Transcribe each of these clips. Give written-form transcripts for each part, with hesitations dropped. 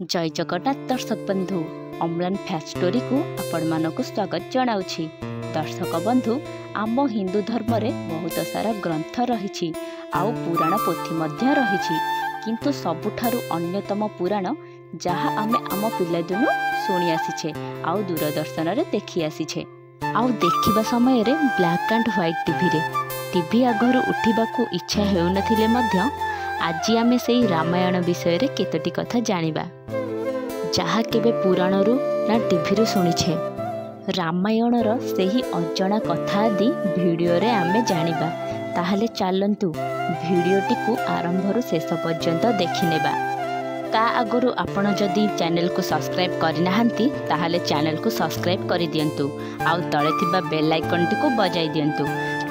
ଜୟ ଜଗନ୍ନାଥ ଦର୍ଶକ ବନ୍ଧୁ, ଅମ୍ଳାନ ଫ୍ୟାକ୍ଟ ଷ୍ଟୋରିକୁ ଆପଣମାନଙ୍କୁ ସ୍ୱାଗତ ଜଣାଉଛି। ଦର୍ଶକ ବନ୍ଧୁ, ଆମ ହିନ୍ଦୁ ଧର୍ମରେ ବହୁତ ସାରା ଗ୍ରନ୍ଥ ରହିଛି ଆଉ ପୁରାଣ ପୋଥି ମଧ୍ୟ ରହିଛି, କିନ୍ତୁ ସବୁଠାରୁ ଅନ୍ୟତମ ପୁରାଣ ଯାହା ଆମେ ଆମ ପିଲାଦିନୁ ଶୁଣି ଆସିଛେ ଆଉ ଦୂରଦର୍ଶନରେ ଦେଖି ଆସିଛେ, ଆଉ ଦେଖିବା ସମୟରେ ବ୍ଲାକ୍ ଆଣ୍ଡ ହ୍ୱାଇଟ୍ ଟିଭିରେ ଟିଭି ଆଗରୁ ଉଠିବାକୁ ଇଚ୍ଛା ହେଉନଥିଲେ ମଧ୍ୟ ଆଜି ଆମେ ସେଇ ରାମାୟଣ ବିଷୟରେ କେତୋଟି କଥା ଜାଣିବା, ଯାହା କେବେ ପୁରାଣରୁ ନା ଟିଭିରୁ ଶୁଣିଛେ। ରାମାୟଣର ସେହି ଅଜଣା କଥା ଆଦି ଭିଡ଼ିଓରେ ଆମେ ଜାଣିବା। ତାହେଲେ ଚାଲନ୍ତୁ ଭିଡ଼ିଓଟିକୁ ଆରମ୍ଭରୁ ଶେଷ ପର୍ଯ୍ୟନ୍ତ ଦେଖିନେବା। ତା ଆଗରୁ ଆପଣ ଯଦି ଚ୍ୟାନେଲକୁ ସବସ୍କ୍ରାଇବ୍ କରିନାହାନ୍ତି, ତାହେଲେ ଚ୍ୟାନେଲକୁ ସବସ୍କ୍ରାଇବ୍ କରିଦିଅନ୍ତୁ ଆଉ ତଳେ ଥିବା ବେଲ୍ ଆଇକନ୍ଟିକୁ ବଜାଇ ଦିଅନ୍ତୁ,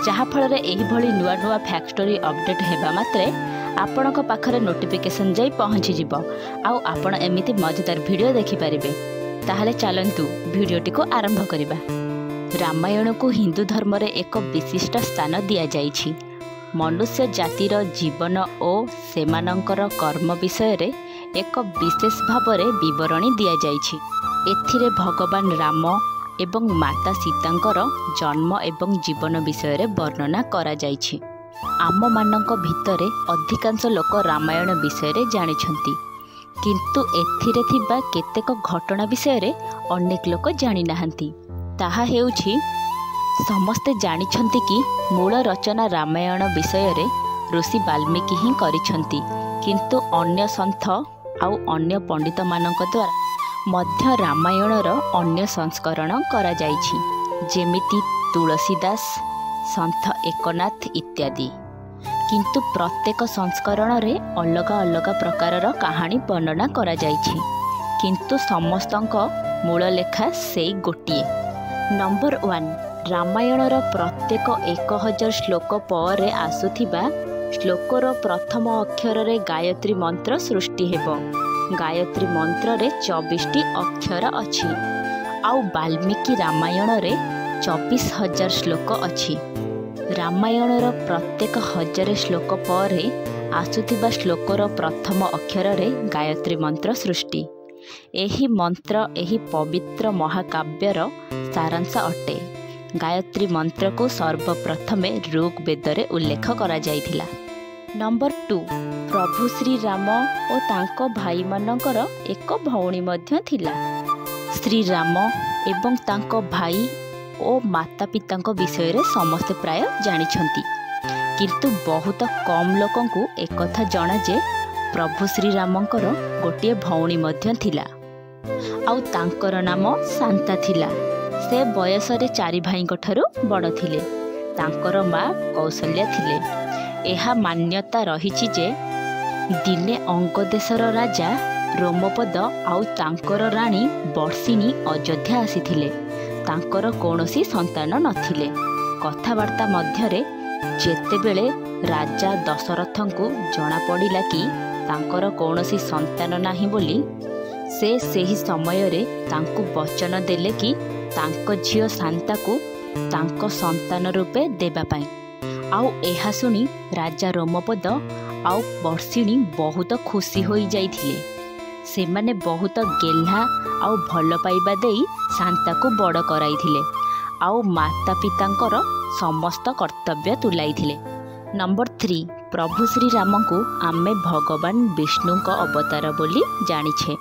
ଯାହାଫଳରେ ଏହିଭଳି ନୂଆ ନୂଆ ଫ୍ୟାକ୍ଟ ଷ୍ଟୋରି ଅପଡ଼େଟ୍ ହେବା ମାତ୍ରେ ଆପଣଙ୍କ ପାଖରେ ନୋଟିଫିକେସନ୍ ଯାଇ ପହଞ୍ଚିଯିବ ଆଉ ଆପଣ ଏମିତି ମଜାଦାର ଭିଡ଼ିଓ ଦେଖିପାରିବେ। ତାହେଲେ ଚାଲନ୍ତୁ ଭିଡ଼ିଓଟିକୁ ଆରମ୍ଭ କରିବା। ରାମାୟଣକୁ ହିନ୍ଦୁ ଧର୍ମରେ ଏକ ବିଶିଷ୍ଟ ସ୍ଥାନ ଦିଆଯାଇଛି। ମନୁଷ୍ୟ ଜାତିର ଜୀବନ ଓ ସେମାନଙ୍କର କର୍ମ ବିଷୟରେ ଏକ ବିଶେଷ ଭାବରେ ବିବରଣୀ ଦିଆଯାଇଛି। ଏଥିରେ ଭଗବାନ ରାମ ଏବଂ ମାତା ସୀତାଙ୍କର ଜନ୍ମ ଏବଂ ଜୀବନ ବିଷୟରେ ବର୍ଣ୍ଣନା କରାଯାଇଛି। ଆମମାନଙ୍କ ଭିତରେ ଅଧିକାଂଶ ଲୋକ ରାମାୟଣ ବିଷୟରେ ଜାଣିଛନ୍ତି, କିନ୍ତୁ ଏଥିରେ ଥିବା କେତେକ ଘଟଣା ବିଷୟରେ ଅନେକ ଲୋକ ଜାଣିନାହାନ୍ତି। ତାହା ହେଉଛି, ସମସ୍ତେ ଜାଣିଛନ୍ତି କି ମୂଳ ରଚନା ରାମାୟଣ ବିଷୟରେ ଋଷି ବାଲ୍ମୀକି ହିଁ କରିଛନ୍ତି, କିନ୍ତୁ ଅନ୍ୟ ସନ୍ଥ ଆଉ ଅନ୍ୟ ପଣ୍ଡିତମାନଙ୍କ ଦ୍ୱାରା ମଧ୍ୟ ରାମାୟଣର ଅନ୍ୟ ସଂସ୍କରଣ କରାଯାଇଛି, ଯେମିତି ତୁଳସୀ ଦାସ, ସନ୍ଥ ଏକନାଥ ଇତ୍ୟାଦି। କିନ୍ତୁ ପ୍ରତ୍ୟେକ ସଂସ୍କରଣରେ ଅଲଗା ଅଲଗା ପ୍ରକାରର କାହାଣୀ ବର୍ଣ୍ଣନା କରାଯାଇଛି, କିନ୍ତୁ ସମସ୍ତଙ୍କ ମୂଳ ଲେଖା ସେଇ ଗୋଟିଏ। ନମ୍ବର 1, ରାମାୟଣର ପ୍ରତ୍ୟେକ 1000 ଶ୍ଲୋକ ପରେ ଆସୁଥିବା ଶ୍ଲୋକର ପ୍ରଥମ ଅକ୍ଷରରେ ଗାୟତ୍ରୀ ମନ୍ତ୍ର ସୃଷ୍ଟି ହେବ। ଗାୟତ୍ରୀ ମନ୍ତ୍ରରେ 24ଟି ଅକ୍ଷର ଅଛି ଆଉ ବାଲ୍ମୀକି ରାମାୟଣରେ 24000 ଶ୍ଲୋକ ଅଛି। ରାମାୟଣର ପ୍ରତ୍ୟେକ 1000 ଶ୍ଲୋକ ପରେ ଆସୁଥିବା ଶ୍ଲୋକର ପ୍ରଥମ ଅକ୍ଷରରେ ଗାୟତ୍ରୀ ମନ୍ତ୍ର ସୃଷ୍ଟି। ଏହି ମନ୍ତ୍ର ଏହି ପବିତ୍ର ମହାକାବ୍ୟର ସାରାଂଶ ଅଟେ। ଗାୟତ୍ରୀ ମନ୍ତ୍ରକୁ ସର୍ବପ୍ରଥମେ ଋକ୍ ବେଦରେ ଉଲ୍ଲେଖ କରାଯାଇଥିଲା। ନମ୍ବର 2, ପ୍ରଭୁ ଶ୍ରୀରାମ ଓ ତାଙ୍କ ଭାଇମାନଙ୍କର ଏକ ଭଉଣୀ ମଧ୍ୟ ଥିଲା। ଶ୍ରୀରାମ ଏବଂ ତାଙ୍କ ଭାଇ ଓ ମାତା ପିତାଙ୍କ ବିଷୟରେ ସମସ୍ତେ ପ୍ରାୟ ଜାଣିଛନ୍ତି, କିନ୍ତୁ ବହୁତ କମ୍ ଲୋକଙ୍କୁ ଏକଥା ଜଣା ଯେ ପ୍ରଭୁ ଶ୍ରୀରାମଙ୍କର ଗୋଟିଏ ଭଉଣୀ ମଧ୍ୟ ଥିଲା ଆଉ ତାଙ୍କର ନାମ ଶାନ୍ତା ଥିଲା। ସେ ବୟସରେ ଚାରି ଭାଇଙ୍କ ଠାରୁ ବଡ଼ ଥିଲେ। ତାଙ୍କର ମା କୌଶଲ୍ୟା ଥିଲେ। ଏହା ମାନ୍ୟତା ରହିଛି ଯେ ଦିନେ ଅଙ୍ଗ ଦେଶର ରାଜା ରୋମପଦ ଆଉ ତାଙ୍କର ରାଣୀ ବର୍ଷିଣୀ ଅଯୋଧ୍ୟା ଆସିଥିଲେ। ତାଙ୍କର କୌଣସି ସନ୍ତାନ ନଥିଲେ। କଥାବାର୍ତ୍ତା ମଧ୍ୟରେ ଯେତେବେଳେ ରାଜା ଦଶରଥଙ୍କୁ ଜଣାପଡ଼ିଲା କି ତାଙ୍କର କୌଣସି ସନ୍ତାନ ନାହିଁ ବୋଲି, ସେ ସେହି ସମୟରେ ତାଙ୍କୁ ବଚନ ଦେଲେ କି ତାଙ୍କ ଝିଅ ଶାନ୍ତାକୁ ତାଙ୍କ ସନ୍ତାନ ରୂପେ ଦେବା ପାଇଁ। ଆଉ ଏହା ଶୁଣି ରାଜା ରୋମପଦ ଆଉ ବର୍ଷିଣୀ ବହୁତ ଖୁସି ହୋଇଯାଇଥିଲେ। ସେମାନେ ବହୁତ ଗେହ୍ଲା ଆଉ ଭଲ ପାଇବା ଦେଇ ଶାନ୍ତାକୁ ବଡ଼ କରାଇଥିଲେ ଆଉ ମାତା ପିତାଙ୍କର ସମସ୍ତ କର୍ତ୍ତବ୍ୟ ତୁଲାଇଥିଲେ। ନମ୍ବର 3, ପ୍ରଭୁ ଶ୍ରୀରାମଙ୍କୁ ଆମେ ଭଗବାନ ବିଷ୍ଣୁଙ୍କ ଅବତାର ବୋଲି ଜାଣିଛେ,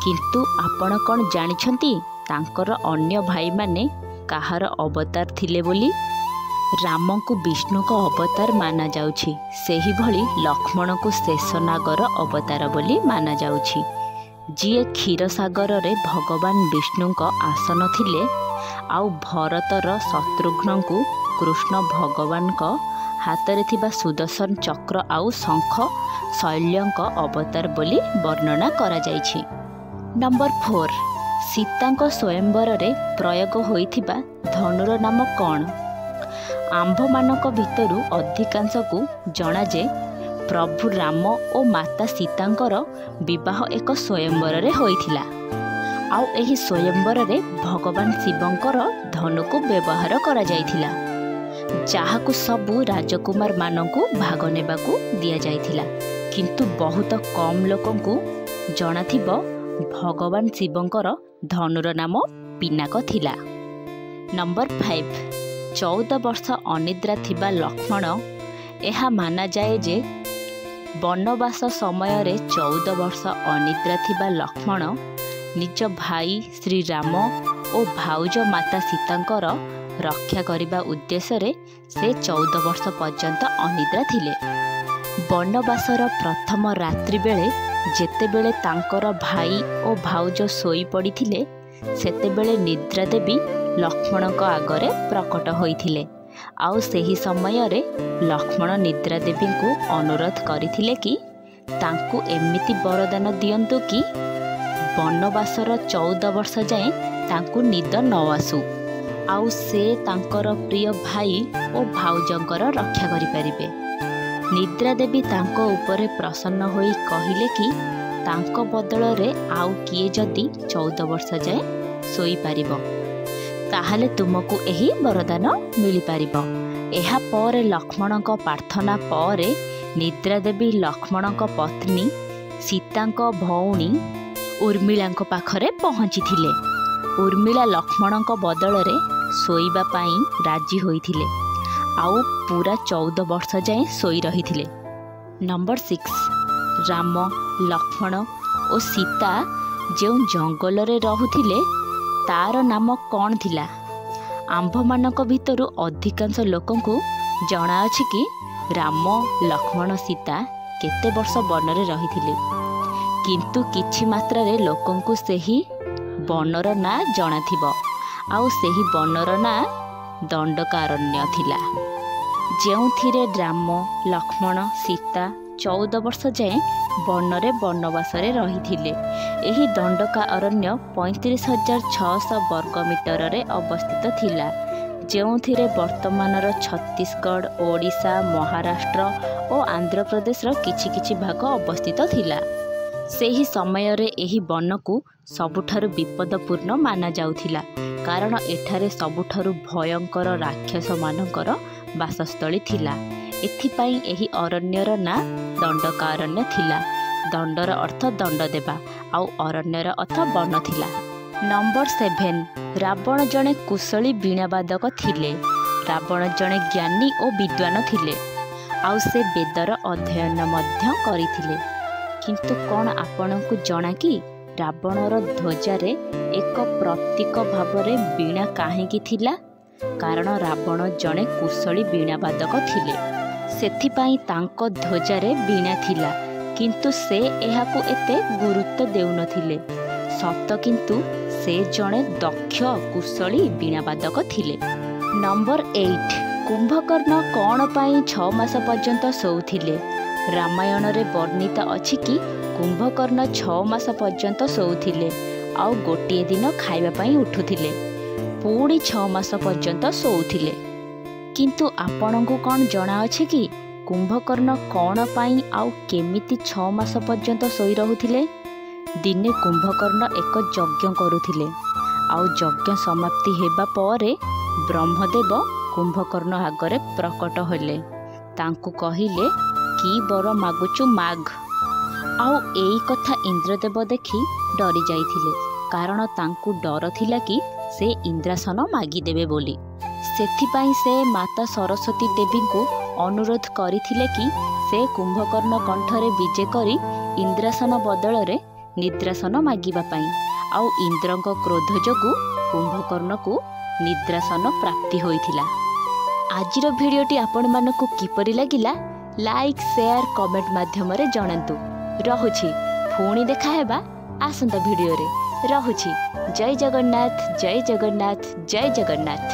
କିନ୍ତୁ ଆପଣ କ'ଣ ଜାଣିଛନ୍ତି ତାଙ୍କର ଅନ୍ୟ ଭାଇମାନେ କାହାର ଅବତାର ଥିଲେ ବୋଲି? ରାମଙ୍କୁ ବିଷ୍ଣୁଙ୍କ ଅବତାର ମାନାଯାଉଛି, ସେହିଭଳି ଲକ୍ଷ୍ମଣଙ୍କୁ ଶେଷନାଗର ଅବତାର ବୋଲି ମାନାଯାଉଛି, ଯିଏ କ୍ଷୀରସାଗରରେ ଭଗବାନ ବିଷ୍ଣୁଙ୍କ ଆସନ ଥିଲେ, ଆଉ ଭରତର ଶତ୍ରୁଘ୍ନଙ୍କୁ କୃଷ୍ଣ ଭଗବାନଙ୍କ ହାତରେ ଥିବା ସୁଦର୍ଶନ ଚକ୍ର ଆଉ ଶଙ୍ଖ ଶୈଲ୍ୟଙ୍କ ଅବତାର ବୋଲି ବର୍ଣ୍ଣନା କରାଯାଇଛି। ନମ୍ବର 4, ସୀତାଙ୍କ ସ୍ୱୟଂବରରେ ପ୍ରୟୋଗ ହୋଇଥିବା ଧନୁର ନାମ କ'ଣ? ଆମ୍ଭମାନଙ୍କ ଭିତରୁ ଅଧିକାଂଶକୁ ଜଣା ଯେ ପ୍ରଭୁ ରାମ ଓ ମାତା ସୀତାଙ୍କର ବିବାହ ଏକ ସ୍ୱୟଂବରରେ ହୋଇଥିଲା, ଆଉ ଏହି ସ୍ୱୟଂବରରେ ଭଗବାନ ଶିବଙ୍କର ଧନୁକୁ ବ୍ୟବହାର କରାଯାଇଥିଲା, ଯାହାକୁ ସବୁ ରାଜକୁମାରମାନଙ୍କୁ ଭାଗ ନେବାକୁ ଦିଆଯାଇଥିଲା। କିନ୍ତୁ ବହୁତ କମ୍ ଲୋକଙ୍କୁ ଜଣାଥିବ ଭଗବାନ ଶିବଙ୍କର ଧନୁର ନାମ ପିନାକ ଥିଲା। ନମ୍ବର 5, 14 ବର୍ଷ ଅନିଦ୍ରା ଥିବା ଲକ୍ଷ୍ମଣ। ଏହା ମାନାଯାଏ ଯେ ବନବାସ ସମୟରେ 14 ବର୍ଷ ଅନିଦ୍ରା ଥିବା ଲକ୍ଷ୍ମଣ ନିଜ ଭାଇ ଶ୍ରୀରାମ ଓ ଭାଉଜ ମାତା ସୀତାଙ୍କର ରକ୍ଷା କରିବା ଉଦ୍ଦେଶ୍ୟରେ ସେ 14 ବର୍ଷ ପର୍ଯ୍ୟନ୍ତ ଅନିଦ୍ରା ଥିଲେ। ବନବାସର ପ୍ରଥମ ରାତ୍ରି ବେଳେ ଯେତେବେଳେ ତାଙ୍କର ଭାଇ ଓ ଭାଉଜ ଶୋଇପଡ଼ିଥିଲେ, ସେତେବେଳେ ନିଦ୍ରା ଦେବୀ ଲକ୍ଷ୍ମଣଙ୍କ ଆଗରେ ପ୍ରକଟ ହୋଇଥିଲେ। ଆଉ ସେହି ସମୟରେ ଲକ୍ଷ୍ମଣ ନିଦ୍ରା ଦେବୀଙ୍କୁ ଅନୁରୋଧ କରିଥିଲେ କି ତାଙ୍କୁ ଏମିତି ବରଦାନ ଦିଅନ୍ତୁ କି ବନବାସର 14 ବର୍ଷ ଯାଏଁ ତାଙ୍କୁ ନିଦ ନ ଆସୁ, ଆଉ ସେ ତାଙ୍କର ପ୍ରିୟ ଭାଇ ଓ ଭାଉଜଙ୍କର ରକ୍ଷା କରିପାରିବେ। ନିଦ୍ରା ଦେବୀ ତାଙ୍କ ଉପରେ ପ୍ରସନ୍ନ ହୋଇ କହିଲେ କି ତାଙ୍କ ବଦଳରେ ଆଉ କିଏ ଯଦି 14 ବର୍ଷ ଯାଏଁ ଶୋଇପାରିବ, ତାହେଲେ ତୁମକୁ ଏହି ବରଦାନ ମିଳିପାରିବ। ଏହାପରେ ଲକ୍ଷ୍ମଣଙ୍କ ପ୍ରାର୍ଥନା ପରେ ନିଦ୍ରା ଦେବୀ ଲକ୍ଷ୍ମଣଙ୍କ ପତ୍ନୀ ସୀତାଙ୍କ ଭଉଣୀ ଉର୍ମିଳାଙ୍କ ପାଖରେ ପହଞ୍ଚିଥିଲେ। ଉର୍ମିଳା ଲକ୍ଷ୍ମଣଙ୍କ ବଦଳରେ ଶୋଇବା ପାଇଁ ରାଜି ହୋଇଥିଲେ ଆଉ ପୁରା 14 ବର୍ଷ ଯାଏଁ ଶୋଇ ରହିଥିଲେ। ନମ୍ବର 6, ରାମ, ଲକ୍ଷ୍ମଣ ଓ ସୀତା ଯେଉଁ ଜଙ୍ଗଲରେ ରହୁଥିଲେ ତାର ନାମ କ'ଣ ଥିଲା? ଆମ୍ଭମାନଙ୍କ ଭିତରୁ ଅଧିକାଂଶ ଲୋକଙ୍କୁ ଜଣାଅଛି କି ରାମ, ଲକ୍ଷ୍ମଣ, ସୀତା କେତେ ବର୍ଷ ବନରେ ରହିଥିଲେ, କିନ୍ତୁ କିଛି ମାତ୍ରାରେ ଲୋକଙ୍କୁ ସେହି ବନର ନାଁ ଜଣାଥିବ। ଆଉ ସେହି ବନର ନାଁ ଦଣ୍ଡକାରଣ୍ୟ ଥିଲା, ଯେଉଁଥିରେ ରାମ, ଲକ୍ଷ୍ମଣ, ସୀତା 14 ବର୍ଷ ଯାଏଁ ବନରେ ବନବାସରେ ରହିଥିଲେ। ଏହି ଦଣ୍ଡକା ଅରଣ୍ୟ 35,600 ବର୍ଗ ମିଟରରେ ଅବସ୍ଥିତ ଥିଲା, ଯେଉଁଥିରେ ବର୍ତ୍ତମାନର ଛତିଶଗଡ଼, ଓଡ଼ିଶା, ମହାରାଷ୍ଟ୍ର ଓ ଆନ୍ଧ୍ରପ୍ରଦେଶର କିଛି କିଛି ଭାଗ ଅବସ୍ଥିତ ଥିଲା। ସେହି ସମୟରେ ଏହି ବନକୁ ସବୁଠାରୁ ବିପଦପୂର୍ଣ୍ଣ ମାନାଯାଉଥିଲା, କାରଣ ଏଠାରେ ସବୁଠାରୁ ଭୟଙ୍କର ରାକ୍ଷସମାନଙ୍କର ବାସସ୍ଥଳୀ ଥିଲା। ଏଥିପାଇଁ ଏହି ଅରଣ୍ୟର ନାଁ ଦଣ୍ଡକାରଣ୍ୟ ଥିଲା। ଦଣ୍ଡର ଅର୍ଥ ଦଣ୍ଡ ଦେବା ଆଉ ଅରଣ୍ୟର ଅର୍ଥ ବନ ଥିଲା। ନମ୍ବର 7, ରାବଣ ଜଣେ କୁଶଳୀ ବୀଣାବାଦକ ଥିଲେ। ରାବଣ ଜଣେ ଜ୍ଞାନୀ ଓ ବିଦ୍ୱାନ ଥିଲେ, ଆଉ ସେ ବେଦର ଅଧ୍ୟୟନ ମଧ୍ୟ କରିଥିଲେ। କିନ୍ତୁ କ'ଣ ଆପଣଙ୍କୁ ଜଣା କି ରାବଣର ଧ୍ୱଜାରେ ଏକ ପ୍ରତୀକ ଭାବରେ ବୀଣା କାହିଁକି ଥିଲା? କାରଣ ରାବଣ ଜଣେ କୁଶଳୀ ବୀଣାବାଦକ ଥିଲେ, ସେଥିପାଇଁ ତାଙ୍କ ଧ୍ୱଜାରେ ବୀଣା ଥିଲା। କିନ୍ତୁ ସେ ଏହାକୁ ଏତେ ଗୁରୁତ୍ୱ ଦେଉନଥିଲେ ସତ, କିନ୍ତୁ ସେ ଜଣେ ଦକ୍ଷ କୁଶଳୀ ବୀଣାବାଦକ ଥିଲେ। ନମ୍ବର 8, କୁମ୍ଭକର୍ଣ୍ଣ କ'ଣ ପାଇଁ 6 ମାସ ପର୍ଯ୍ୟନ୍ତ ଶୋଉଥିଲେ? ରାମାୟଣରେ ବର୍ଣ୍ଣିତ ଅଛି କି କୁମ୍ଭକର୍ଣ୍ଣ 6 ମାସ ପର୍ଯ୍ୟନ୍ତ ଶୋଉଥିଲେ ଆଉ ଗୋଟିଏ ଦିନ ଖାଇବା ପାଇଁ ଉଠୁଥିଲେ, ପୁଣି 6 ମାସ ପର୍ଯ୍ୟନ୍ତ ଶୋଉଥିଲେ। କିନ୍ତୁ ଆପଣଙ୍କୁ କ'ଣ ଜଣାଅଛି କି କୁମ୍ଭକର୍ଣ୍ଣ କ'ଣ ପାଇଁ ଆଉ କେମିତି 6 ମାସ ପର୍ଯ୍ୟନ୍ତ ଶୋଇ ରହୁଥିଲେ? ଦିନେ କୁମ୍ଭକର୍ଣ୍ଣ ଏକ ଯଜ୍ଞ କରୁଥିଲେ, ଆଉ ଯଜ୍ଞ ସମାପ୍ତି ହେବା ପରେ ବ୍ରହ୍ମଦେବ କୁମ୍ଭକର୍ଣ୍ଣ ଆଗରେ ପ୍ରକଟ ହେଲେ। ତାଙ୍କୁ କହିଲେ, କି ବର ମାଗୁଛୁ ମାଗ। ଆଉ ଏଇ କଥା ଇନ୍ଦ୍ରଦେବ ଦେଖି ଡରି ଯାଇଥିଲେ, କାରଣ ତାଙ୍କୁ ଡର ଥିଲା କି ସେ ଇନ୍ଦ୍ରାସନ ମାଗିଦେବେ ବୋଲି। ସେଥିପାଇଁ ସେ ମାତା ସରସ୍ୱତୀ ଦେବୀଙ୍କୁ ଅନୁରୋଧ କରିଥିଲେ କି ସେ କୁମ୍ଭକର୍ଣ୍ଣ କଣ୍ଠରେ ବିଜେ କରି ଇନ୍ଦ୍ରାସନ ବଦଳରେ ନିଦ୍ରାସନ ମାଗିବା ପାଇଁ। ଆଉ ଇନ୍ଦ୍ରଙ୍କ କ୍ରୋଧ ଯୋଗୁଁ କୁମ୍ଭକର୍ଣ୍ଣକୁ ନିଦ୍ରାସନ ପ୍ରାପ୍ତି ହୋଇଥିଲା। ଆଜିର ଭିଡ଼ିଓଟି ଆପଣମାନଙ୍କୁ କିପରି ଲାଗିଲା ଲାଇକ୍, ସେୟାର, କମେଣ୍ଟ ମାଧ୍ୟମରେ ଜଣାନ୍ତୁ। ରହୁଛି, ପୁଣି ଦେଖାହେବା ଆସନ୍ତା ଭିଡ଼ିଓରେ। ରହୁଛି, ଜୟ ଜଗନ୍ନାଥ, ଜୟ ଜଗନ୍ନାଥ, ଜୟ ଜଗନ୍ନାଥ।